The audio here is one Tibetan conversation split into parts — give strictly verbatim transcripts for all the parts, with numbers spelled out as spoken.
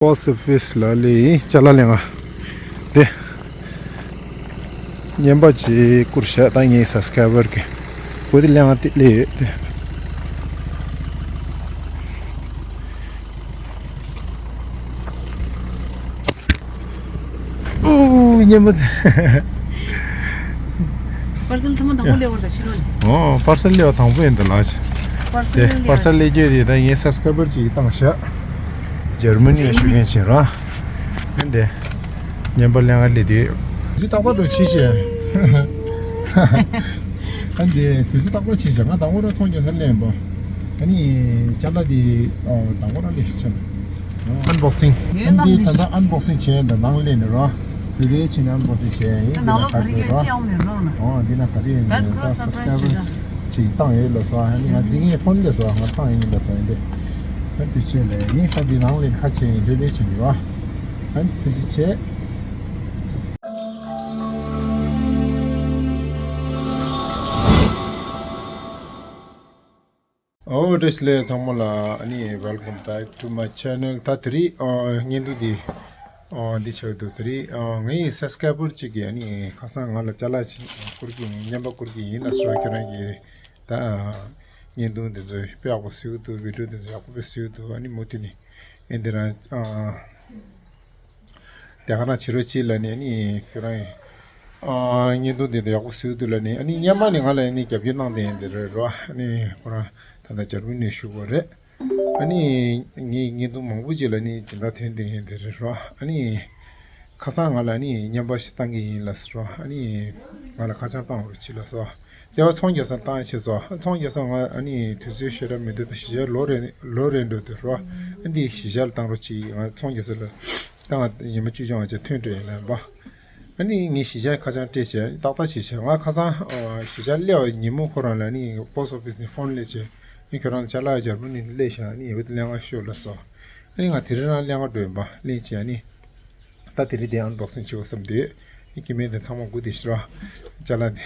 པོ་སི་ཨོ་ཕི་སི་ལ་སླེབས་ཡིན། ཅ་ལག་ལེན་ག་དེ་རྔན་པ་ཅིག་བསྐུར་བཞག་ད་ངའི་སབ་སི་ཀ་རའི་བར་གི་བུ་དེ་ལེན་ག་དེ་སླེབས་ཡོད་དེ། ཨོ་རྔན་པ་དེ། པར་སེལ་ཐུན་མོང་དང་པོ་སླེབས་པ་རེད་ད་ཕྱི་ལོགས་ནས། ཨོ་པར་སེལ་སླེབས་པ་དང་པོ་ཡིན་ད་ལགས། པར་སེལ་དེ་པར་སེལ་སླེབས་རྒྱུ་དེ་ད་ངའི་སབ་སི་ཀ་རའི་བར་ཅིག་བཏང་བཞག་ཇར་མ་ནི་ལ་བཞུགས་མཁན་ཅིག་རེད། ཨ་ནི་དེ་རྔན་པ་ལེན་ག་སླེབས་དུས། དུས་ཚོད་རྟག་པར་འགྲོ་ཕྱིན་ཆད། ཨ་ནི་དེ་དུས་ཚོད་རྟག་པར་ཕྱིན་ཆད་ང་དང་པོ་རང་ཚོང་རྒྱག་སར་སླེབས་པ། ཨ་ནི་ཅ་ལག་དེ་ཨོ་དང་པོ་རང་སླེབས་ཕྱིན་ཆད། ཨན་བོག་སིང་། ངའི་ཨ་ནི་དེ་ད་ལྟ་ཨན་བོག་སིང་བྱས་ཡིན་ད་ནང་སླེབས་ནས་རོ། བེ་བེ་བྱས་ནས་ཨན་བོག་སིང་བྱས་ཡིན་དེ་ནང་ལོགས་ག་རེ་ཡོད་ཅི་ཡང་མེད་རོགས་ན། ཨོ་འདི་ན་ག་རེ་ཡོད་ད་ཁོ་རང་སབ་སི་ཀ་རའི་བར་ཅིག་བཏང་ཡོད་ལ་སོ། ཨ་ནི་ང་འཛིན་ངེས་ཕོན་ལས་སོ་ང་བཏང་ཡིན་ལ་སོ་ཡིན་ཏེ། ད་དུས་ཆེན་ལས་ཡིན་ད་འདི་ནང་ལེན་ཁ་ཆེ་ཡིན་བེ་བེ་བྱས་ནས་རོ། ཨ་ནི་ཐུགས་རྗེ་ཆེ། ཨོ་བཀྲ་ཤིས་བདེ་ལེགས་ཚང་མ་ལ། ཨ་ནི་welcome back to my channel། ད་དེ་རིང་ཨ་བརྙན་ཐུང་འདི་ཨ་འདི་ཆགས་འདུག་དེ་རིང་ཨ་ངའི་སབ་སི་ཀ་རའི་བར་གཅིག་གིས་ཨ་ནི་ཁ་སང་ང་ལ་ཅ་ལག་ཅིག་བསྐུར་གྱི་ཡིན། རྔན་པ་བསྐུར་གྱི་ཡིན་ལ་སོ། ཁྱེད་རང་གིས་ད་བརྙན་ཐུང་འདི་ཚོ་དཔེ་ཡག་པོ་བཟོས་འདུག་བི་ཌིའོ་འདི་ཚོ་ཡག་པོ་དཔེ་བཟོས་འདུག་ཨ་ནི་མུ་མཐུད་ནས་ཨེ་འདི་རང་ཨ། དེ་ག་རང་བྱེད་རོགས་གྱིས་ལབ་ནས་ཨ་ནི་ཁྱོད་རང་ཨ་བརྙན་ཐུང་དེ་དང་ཡག་པོ་བཟོས་འདུག་ལབ་ནས་ཨ་ནི་སྔོན་མ་ནས་ང་ལ་ཨ་ནི་རྒྱབ་སྐྱོར་གནང་བསྡད་ཡིན་དེ་རེད་རོ། ཨ་ནི་ཁོ་རང་ད་ལྟ་འཇར་མ་ནི་བཞུགས་པ་རེད། ཨ་ནི་ངས་བརྙན་ཐུང་མང་པོ་ཅིག་ལ་ཨ་ནི་སྦྱིན་བདག་ཐོན་བསྡད་ཡིན་དེ་རེད་རོ། ཨ་ནི་ཁ་སང་ང་ལ་ཨ་ནི་རྔན་པ་ཞིག་བཏང་གི་ཡིན་ལབ་ཟེར་རོ། ཨ་ནི་ང་ལ་ཁ་བྱང་བཏང་རོགས་གྱིས་ལབ་སོ། དེ་བ་ཚོང་རྒྱག་སར་བཏང་བྱས་སོ། ཚོང་རྒྱག་སར་ང་ཨ་ནི་དུས་ཚོད་ཞེ་དྲག་མི་འདུག་ད་གཞིས་ཆགས་ལོ་རེ་ལོ་རེ་འགྲོ་འདུག་རོ། ཨ་འདི་གཞིས་ཆགས་ལ་བཏང་རོགས་གྱིས། ང་ཚོང་རྒྱག་སར་ལ་ད་ང་ཉི་མ་བཅུ་བཅོ་ལྔ་ཅིག་ཐོན་འགྲོ་ཡིན་ལབ་པ། ཨ་ནི་ངས་གཞིས་ཆགས་ཁ་བྱང་སྤྲད་བྱས་ཏག་ཏག་གཞིས་ཆགས་ང་ཁ་སང་གཞིས་ཆགས་སླེབས་པ་ཉིན་མོ་ཁོ་རང་ལ་ཨ་ནི་པོ་སི་ཨོ་ཕི་སི་ནས་ཕོན་སླེབས་བྱས་ཨ་ནི་ཁྱོད་རང་ཅ་ལག་འཇར་མ་ནི་ནས་སླེབས་ཤག་ཨ་ནི་ཡོད་དེ་ལེན་ག་ཤོག་ལབ་སོ། ཨ་ནི་ང་དེ་རིང་རང་ལེན་ག་འགྲོ་ཡིན་པ་ལེན་བྱས་ཨ་ནི། ད་དེ་རིང་དེ་ཨན་བོག་སིང་བྱེད་དགོས་བསམ་དུས། ཨ་ནི་སྐྱེ་དམན་དེ་ཚང་མ་སྒུག་བསྡད་ཤག་རོ། ཅ་ལག་དེ།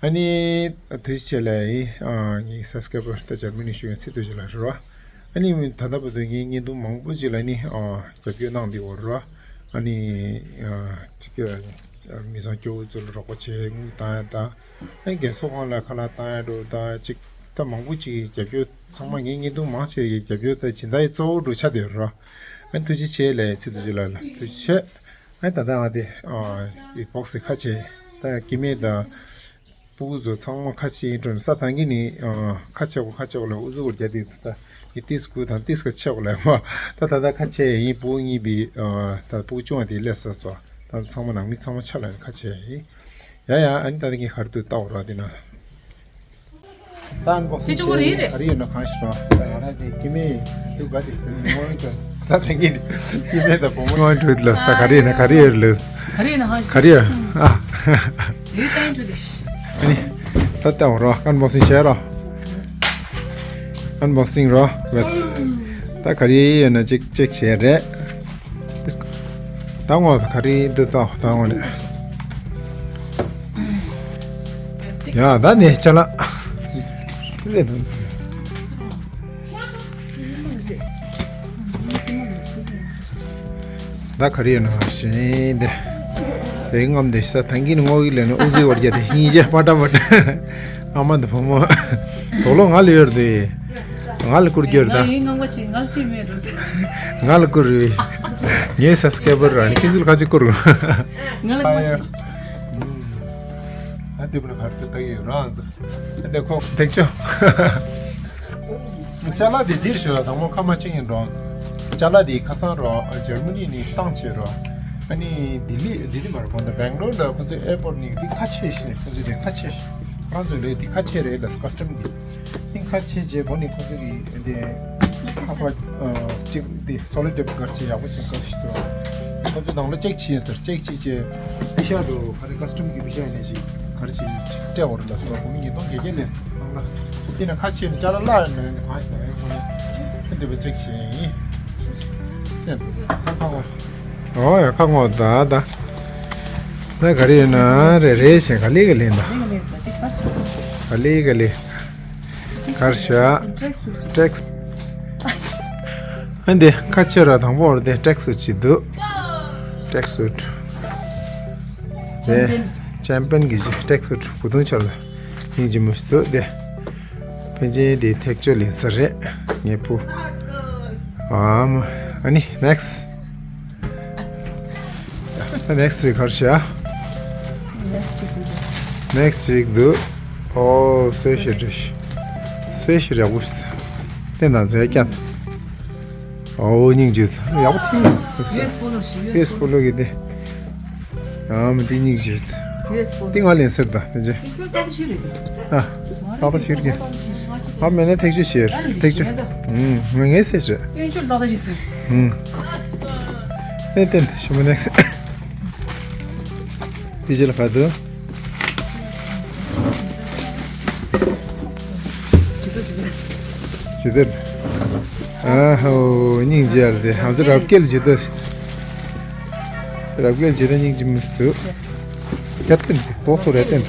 ཨ་ནི་དུས་ཆེ་ལ་ཡིན། ཨ་ངའི་སབ་སི་ཀ་རའི་བར་ད་འཇར་མ་ནི་བཞུགས་ཡོད་ཚེ་དུས་ཆེ་ལ་རེད་རོ། ཨ་ནི་ད་ལྟ་བར་དུ་ངའི་བརྙན་ཐུང་མང་པོ་ཅིག་ལ་ནི་ཨ་རྒྱབ་སྐྱོར་གནང་བསྡད་ཡོད་རེད་རོ། ཨ་ནི་ཨ་ཅིག་མི་ཚང་སྐྱོ་བོ་ཚོ་ལ་རོགས་པ་བྱས་དངུལ་བཏང་ཡ་དང་། ཨ་ནི་རྒན་གསོ་ཁང་ལ་ཁ་ལག་བཏང་ཡ་འགྲོ་དང་ཅིག་ད་མང་པོ་ཅིག་རྒྱབ་སྐྱོར་ཚང་མ་ངའི་བརྙན་ཐུང་མང་ཆེ་བའི་རྒྱབ་སྐྱོར་ད་སྦྱིན་བདག་གི་གཙོ་བོ་འགྲོ་ཆགས་བསྡད་ཡོད་རེད་རོ། ཨ་ཐུགས་རྗེ་ཆེ་ལབ་ཡིན་ཚེ་ཐུགས་རྗེ་ལགས་ལ་ཐུགས་རྗེ་ཆེ། ཨ་ད་ལྟ་ང་དེ་ཨ་དེ་བོག་སི་ཁ་ཕྱེ། ད་སྐྱེ་དམན་དང་སྤུ་གུ་ཚོ་ཚང་མ་ཁ་ཕྱེ་ཡིན་འགྲོ་ནས་ས་ཐང་གི་ནི་ཨ་ཁ་ཕྱེ་གོ་ཁ་ཕྱེ་གོ་ལ་ཨུ་ཚུགས་རྒྱག་དེ་ད་ངས་ཏིས་ཁུ་དང་ཏིས་ཁ་ཕྱེ་གོ་ལ་མ་ད་ད་ད་ཁ་ཕྱེ་ཡིན། སྤུ་གུ་གཉིས་པའི་ཨ་ད་སྤུ་གུ་ཆུང་བ་དེ་སླེབས་ཚར་སོང་། ད་ཚང་མ་ནང་མི་ཚང་མ་ཆ་ལ་ཁ་ཕྱེ་ཡིན། ཡ་ཡ་ཨ་ནི་ད་ལྟ་ངས་ག་རེ་འདུག་ལྟ་འོ་ར་དེ་ན། ད་ཨན་བོག་སིང་དེ་ཅོག་རེད་རེད། ག་རེ་ཡོད་ན་གང་ཞིག་རོ། ད་ང་རང་དེ་སྐྱེ་དམན་ཞུ་ག་ཅིག་སྟེ་མི་ངོ་ཡོད་ཀྱང་ས་ཆ་གི་ནི་སྐྱེ་དམན་དང་བུ་མོ་ངོ་འཕྲོད་ལ་ད་ག་རེ་ཡོད་ན་ག་རེ་ཡོད་ལ། ག་རེ་ཡོད་ན་ཧ་ག་རེ་ཡོད་ཨ། ཡོད་ད་ཡིན་འགྲོ་དེ། ཨ་ནི་ད་ལྟ་འོ་རོ་ཨན་བོག་སིང་བྱས་རོ། ཨན་བོག་སིང་རོ། ད་ག་རེ་ཡོད་ན་ཅིག་ཅེག་བྱས་རེད། ད་ངོ་ད་ག་རེ་འདུག་ད་ད་ངོ་ནས། ཡ་ད་ནས་ཅ་ལག་རེད་འདུག་ད་ག་རེ་ཡོད་ན་ཞེས་ཏེ། དེ་ངམ་དེ་ས་ཐང་གི་ནི་ངོ་གི་ལས་ནི་ཨུ་ཟི་བར་རྒྱ་དེ་སྙིང་རྗེ་པ་ཏྲ་པ་ཏྲ། ཨ་མ་འདི་བུ་མོ་དོ་ལོ་ང་ལ་ཡོད་དེ། ང་ལ་བསྐུར་རྒྱུ་རེད་ད། ང་ཡིན་ངང་པ་ཆེ་ང་ལ་ཅི་མེད་རུ། ང་ལ་བསྐུར་རེད། ངའི་སབ་སི་ཀ་རའི་བར་ར་ནི་ཁྱེད་ཚོ་ལ་ཁ་ཅིག་བསྐུར། ང་ལ་ངང་པ་ཆེ། ཨ་དེ་བུ་ལ་གར་དུ་ད་ཡོད་རང་ཚོ། ཨ་དེ་ཁོ་འདེགས་ཆོག་ཅ་ལག་དེ་འདིར་ཞོ་དང་མོ་ཁ་མ་ཆེ་ཡིན་རོ། ཅ་ལག་དེ་ཁ་སང་རོ་འཇར་མ་ནི་ནས་བཏང་བྱས་རོ། ཨ་ནི་ལྡི་ལི་ལྡི་ལི་མ་རེད་གོང་དུ་སྦེང་ལོར་ལ་ཁོ་ཚོའི་ཨེར་པོར་ནས་འདི་ཁ་ཆེ་ཞིག་ཁོ་ཚོའི་དེ་ཁ་ཆེ་ཞིག་ཁོ་རང་ཚོའི་ལས་དེ་ཁ་ཆེ་རེད་ལ་ཀ་སི་ཊམ་གི། ཨིན་ཁ་ཆེ་རྗེས་གོ་ནི་ཁོ་ཚོ་གི་དེ་ཁ་པར་སི་ཊིག་དེ་སོ་ལིཌ་ཊེབ་གར་ཆེ་ཡག་པོ་ཆེ་གར་ཞིག་ཏུ། ཁོ་ཚོ་ནང་ལ་ཅེག་ཆེ་ཡིན་ཟེར་ཅེག་ཆེ་ཆེ་པི་ཤ་རུ་ག་རེ་ཀ་སི་ཊམ་གི་པི་ཤ་ཡིན་ནས་ཞིག་གར་ཆེ་སྤྲད་འོར་ལ་སོ་གོ་མི་ཉིས་སྟོང་བརྒྱད་བརྒྱ་ལས་ནང་ལ་དེ་ན་ཁ་ཆེ་ནི་ཅ་ལག་ལ་ཡང་མི་རེད་གང་ཞིག་ན་ཡང་ཁོ་ནི་འདི་པའི་ཅེག་ཆེ་ཡིན་སེམས་ཁ་ཁ་ངོ་ཨོ་ཡ་ཁ་ངོ་ད་ད་ད་ག་རེ་ཡིན་ན་རེ་རེ་བཞིན་ག་ལེ་ག་ལེ་ན་ག་ལེ་ག་ལེ། གར་ཤ། ཀྲེག་སུ་ཀྲེག་ཨ་འདི་ཁ་ཆེ་ར་དང་པོ་ར་དེ་ཊྲེག་སུཊ་ཅིག་འདུག་ཊྲེག་སུཊ། དེ་ཅམ་པན་གྱི་ཊྲེག་སུཊ་བུ་ཐུང་ཆོར་ལ་སྙིང་རྗེ་མོ་ཞིག་འདུག་དེ་ཕན་ཆད་དེ་ཐེག་ཆོད་ལེན་ས་རེད་ངའི་བུ། ཨམ། ཨ་ནི་ནེག་སི། ཨ་ནེག་སི་ག་རེ་བྱ། ནེག་སི་ཅིག་འདུག་ཨོ་སོས་ཤི་རེ་ཤི། སོས་ཤི་རེ་བུ་སྟེ་ན་ཛེ་ཀྱང་། ཨོ་སྙིང་རྗེ། ཡག་པོ་ཐིག་ཡུ་ཨེསི་པོ་ལོ་ཞིག་ཡུ་ཨེསི་པོ་ལོ་གི་དེ། ཨམ་དེ་སྙིང་རྗེ། ཡུ་ཨེསི་པོ་ལོ། དེ་ང་ལེན་ཟེར་ད་ཕན་ཆད། ཁྱོད་ཏག་ཏག་ཤི་རེད། ཨ། ཏག་ཏག་ཤི་རེད། ཨ་མེད་ན་ཐེག་ཆོད་ཤི་རེད། ཐེག་ཆོད། ཨུམ་ང་ངའི་སེ་ཤི། ཏེན་ཅུ་ཏག་ཏག་ཤི་ཟེར། ཨུམ། ཏན་ཏན་ཞི་མོ་ནེག་སི། དེ་རྗེས་ལ་ག་དུ། ཇུ་དེབ། ཨ་ཧོ་སྙིང་རྗེ་ཡར་དེ་ཧམ་ཚ་རབ་སྐལ་ཇུ་དེབ། རབ་སྐལ་ཇུ་དེབ་སྙིང་རྗེ་མི་སུ། རྒྱབ་སྟེང་དེ་སྦོག་སུ་རེད་སྟེང་།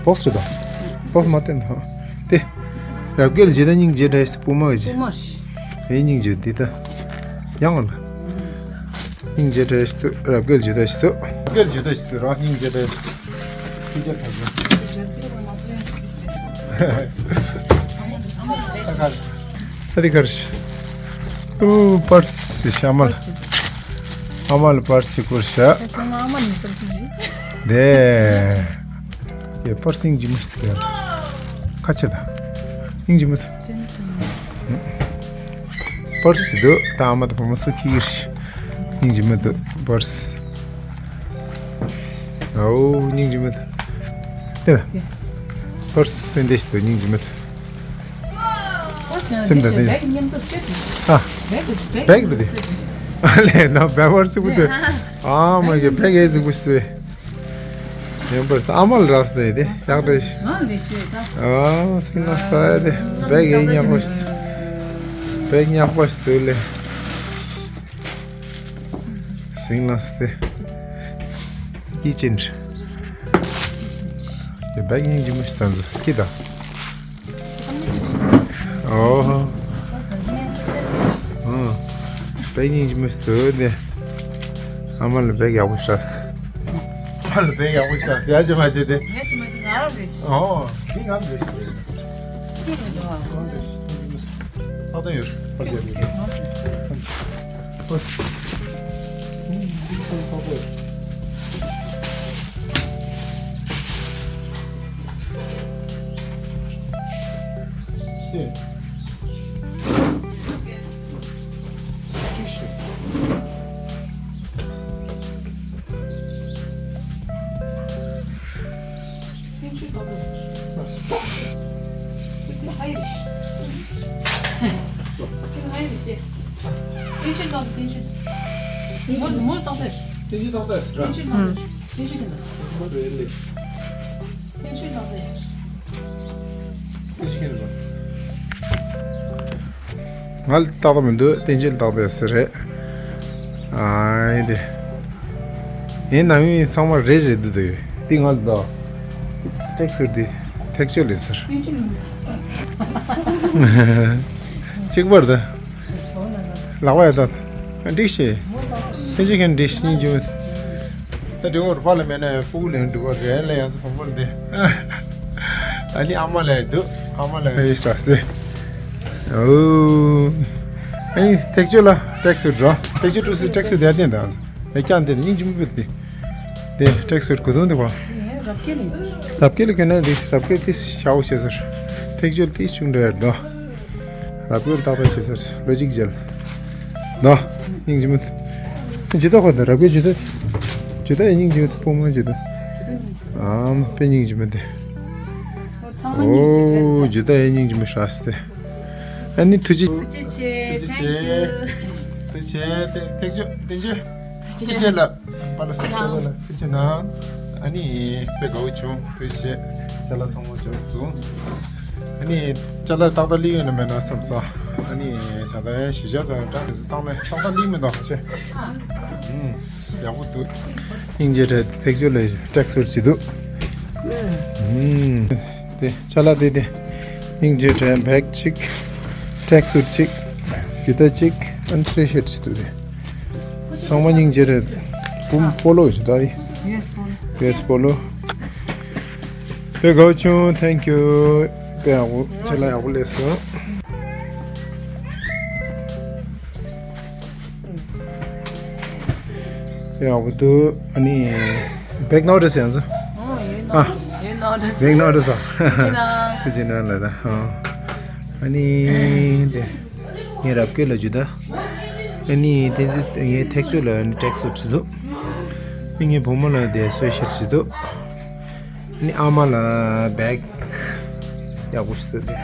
སྦོག་སུ་དང་། སྦོག་སུ་མ་སྟེང་དང་། དེ། རབ་སྐལ་ཇུ་དེབ་སྙིང་རྗེ་རེད་སྤུ་མ་གི་ཇི། སྤུ་མ་ཞིག་དེ་སྙིང་རྗེ་འདི་ད། ཡང་ལ། སྙིང་རྗེ་བཀྲ་ཤིས་ཐུགས། རབ་རྒྱལ་ཇི་ལྟ་ཞིག་ཐུགས། རབ་རྒྱལ་ཇི་ལྟ་ཞིག་ཐུགས་ར། སྙིང་རྗེ་བཀྲ་ཤིས་ཐུགས། ཐུགས་རྗེ་ཆེ། ཨ་དེ་གར། ཨུ་པར་སི་ཤ་མལ། ཨ་མ་ལ་པར་སི་བསྐུར་ཤག་དེ། ཡ་པར་སི་སྙིང་རྗེ་མོ་ཞིག་ཐུགས། ཁ་ཆེ་ད། སྙིང་རྗེ་མོ་ཐུགས། པར་སི་འདུག་ད་ཨ་མ་དང་བུ་མོ་སུ་ཁྱི་ཡིར། སྙིང་རྗེ་མོ་འདུག་པར་སི། ཨོ་སྙིང་རྗེ་མོ་འདུག་དེ་ལ། པར་སི་སེམས་བདེ་ཞིག་འདུག་སྙིང་རྗེ་མོ་འདུག་སེམས་དང་ལྡན། ཨ། བེག་བེག་བེག་བེག་ཨ་ལས་ན་བེག་པར་སི་བུ་འདུག་ཨ་མ་གི་བེག་ཨེ་ཟིག་བུ་སི། ཡོན་པར་ཨ་མ་ལ་རག་སྟེ་དེ་ཡག་རེད། ང་ལས་ཤེས་ད། ཨ་སིང་ལ་ས་ཡ་དེ་བེག་ཡིན་ཉག་པ་ཞིག་བེག་ཉག་པ་ཞིག་ལས། སིང་ལ་སྟེ། ཀི་ཅིན་རེད། དེ་བེག་ཡིན་གྱི་མི་ཤེས་ས་འདུག་ཀི་ད། ཨོ། ཨ། བེག་སྙིང་རྗེ་མོ་ཞིག་འདུག་དེ། ཨ་མ་ལ་བེག་ཡག་པོ་ཤག་ཨ་མ་ལ་བེག་ཡག་པོ་ཤག་ཡ་ཅི་མ་བྱེད་དེ། ཡ་ཅི་མ་བྱེད་ང་རང་རེད། ཨོ། འདི་ང་རེད། ཁྱོད་རེད་འདུག་ཨ། ང་རེད། ཨ་ད་ཡོད། ཨ་ད་ཡོད། ཨ། ང་ལ་ཏག་ཏག་མི་འདུག་བསྟན་བཅོས་ཏག་ཏག་ཟེར་རེད། ཨ་ཡིན་དེ། ཡིན་ནམ་ཡིན་ཚང་མ་རེད་རེད་འདུག་དེ་ཡོད་དེ་ང་ལ་ད། ཏེག་ཟེར་དེ་ཐེག་ཆོད་ལེན་ཟེར། གཅིག་པར་ད། ལག་པ་ཡ་ད། འགྲིག་ཤེས། ཕལ་ཆེར་ཁྱོད་འགྲིག་སྙིང་རྗེ་མོ། ད་འགྲིག་བར་པ་ལ་མེད་ན་ཕྲུ་གུ་ལ་འགྲིག་བར་རེད་ལ་ཡང་ཚ་བོང་བུ་ལ་འདི། ཨ་ནི་ཨ་མ་ལ་འདུག་ཨ་མ་ལ་ཡི་ཤ་སྟེ། ཨོ། ཨ་ནི་ཐེག་ཆོད་ལ་ཏེག་ཟེར་འགྲོ། ཐེག་ཆོད་ཀྲུ་སི་ཏེག་ཟེར་དེ་ཡ་བསྟན་དང་། ཡ་ཀྱང་དེ་སྙིང་རྗེ་མོ་བུད་དེ། དེ་ཏེག་ཟེར་གོ་དོན་དེ་བ། རབ་རྒྱལ་ལས་ཟེར། རབ་རྒྱལ་ལ་གན་ན་རེད་རབ་རྒྱལ་དེ་ཤའོ་ཤེས་ཟེར། ཐེག་ཆོད་དེ་ཆུང་འདྲ་ཡར་འདུག་རབ་རྒྱལ་ཏག་ཏག་བྱེད་ཟེར་ལོ་ཇིག་འཇལ། ན། སྙིང་རྗེ་མོ། ཇི་ལྟ་ཁོ་ན་རབ་རྒྱལ་ཇི་ལྟ། ཇི་ལྟ་ཡི་སྙིང་རྗེ་མོ་དེ་སྤོ་མོ་ཇི་ལྟ། ཨམ་དཔེ་སྙིང་རྗེ་མོ་དེ། ཨོ་ཇི་ལྟ་ཡི་སྙིང་རྗེ་མོ་ཧྲ་སྟེ། ཨ་ནི་ཐུགས་རྗེ། ཐུགས་རྗེ་ཆེ། ཐུགས་རྗེ་ཆེ། ཐུགས་རྗེ་ཆེ། ཐེག་ཆོད་ཐེག་ཆོད། ཐུགས་རྗེ་ཆེ་ལ། པ་ལ་སོ་སོ་ལ་ཐུགས་རྗེ་ཆེ་གནང་། ཨ་ནི་དཔེ་དགའ་བོ་བྱུང་། ཐུགས་རྗེ་ཆེ། ཅ་ལག་ཚང་མ་འབྱོར་སོང་། ཨ་ནི་ཅ་ལག་ཏག་ཏག་ལི་ཡོད་ན་མེད་ན་བསམ་སོང་། ཨ་ནི་ད་ལྟ་གཞིས་ཆགས་དང་འདྲ་དེ་ཚོ་བཏང་ནས་ཏག་ཏག་ལི་མི་འདུག་ཅེ། ཨུམ། ཡག་པོ་འདུག་སྙིང་རྗེ་བཀྲ་ཐེག་ཆོད་ལ་ཏྲེག་སུཊ་ཅིག་འདུག་ཨུམ། དེ་ཅ་ལག་དེ་དེ། སྙིང་རྗེ་བཀྲ་བེག་གཅིག་ཏྲེག་སུཊ་གཅིག་ཇུ་ཏ་གཅིག་ཨན་སུའེ་ཤེཌ་ཅིག་འདུག་དེ། ཚང་མ་སྙིང་རྗེ་རེད། པུམ་པོ་ལོ་ཡོད་ད་ཡི། ཡུ་ཨེསི་པོ་ལོ། ཡུ་ཨེསི་པོ་ལོ། དཔེ་དགའ་བྱུང་། Thank you། དཔེ་ཡག་པོ། ཁྱེད་ལ་ཡག་པོ་སླེབས་སོང་། དཔེ་ཡག་པོ་འདུག་ཨ་ནི། བེག་ནོ་ཊིས་ཡང་ཚོ། ཨ། བེག་ནོ་ཊིས་ཨ། དེ་ཅི་ན་ལ་ད། ཨ་ནི་དེ། ངས་རབ་སྐལ་ལ་ཇུ་ད། ཨ་ནི་དེ་ཚེ་ངས་ཐེག་ཆོས་ལ་ནི་ཊེག་སུཊ་ཞིག་འདུག་ཨ་ནི་ངའི་བུ་མོ་ལ་དེ་སུའེ་ཤེཌ་ཞིག་འདུག་ཨ་ནི་ཨ་མ་ལ་བེག་ཡག་པོ་ཞིག་འདུག་དེ་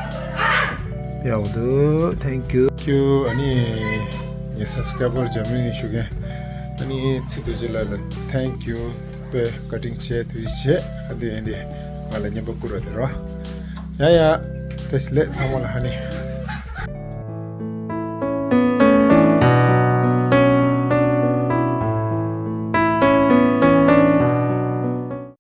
ཡག་པོ་འདུག Thank you། Thank you། ཨ་ནི་ངའི་སབ་སི་ཀ་རའི་བར་འཇར་མ་ནི་ཞུ་མཁན་ཨ་ནི་ཚེ་རྡོ་རྗེ་ལགས་ལ་Thank you། དཔེ་ཀ་ཊིང་བྱས་དུས་བྱས་ཨ་འདི་ཨ་འདི་ང་ལ་བརྙན་པར་བསྐུར་བ་དེ་རོ། ཡ་ཡ། བཀྲ་ཤིས་བདེ་ལེགས་ཚང་མ་ལ། ཨ་ནི་